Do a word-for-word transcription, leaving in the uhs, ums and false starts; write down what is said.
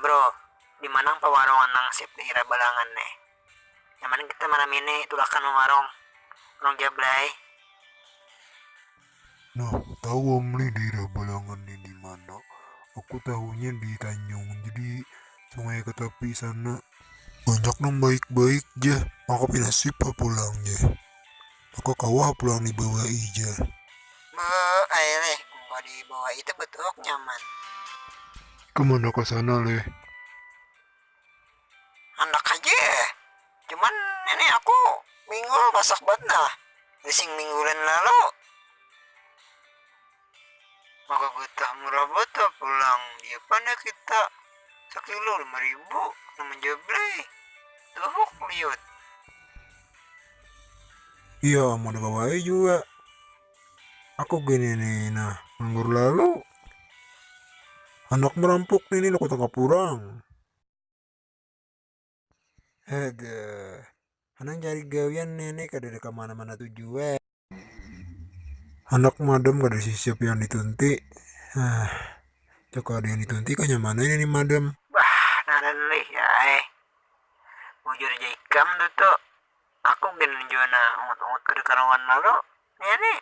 Bro, di mana pawarungan nang sip dairah Balangan nih? Nyaman kita malam ini tulakan mawarung. Urang Jablay. Nah, tahu am lih dairah Balangan ni di mana? Aku tahunya di Tanjung, jadi sungai ke tapi sana. Banyak nang baik-baik ja, aku pina sip ha pulang ja. Aku kawa ha pulang dibawai ja. Beuh, ai leh, mun kawa dibawai tu betuhuk nyaman. Kemana ke sana leh? Handak haja. Cuman ini aku minggul masak banget nah. Rising minggulan lalu. Maka getah murah bata pulang. Dia pana kita. Sakilo lima ribu. Nang Jablay. Tuhuk liut. Iya, am ada bawai jua. Aku gini nih, nah, nganggur lalu. Handak merampuk nih, nih, aku tangkap urang. Hege, hanang cari gawian nih, nih, kada ada kemana-mana tujuan. Handak madam kada sisiap yang ditunti. Ah, cok ada yang ditunti kah nyaman ini nih madam. Bah, naran lih ya eh. Bujur aja ikam tu tu. Aku gin jua nah ungut-ungut kada karuan lalu. Nih nih.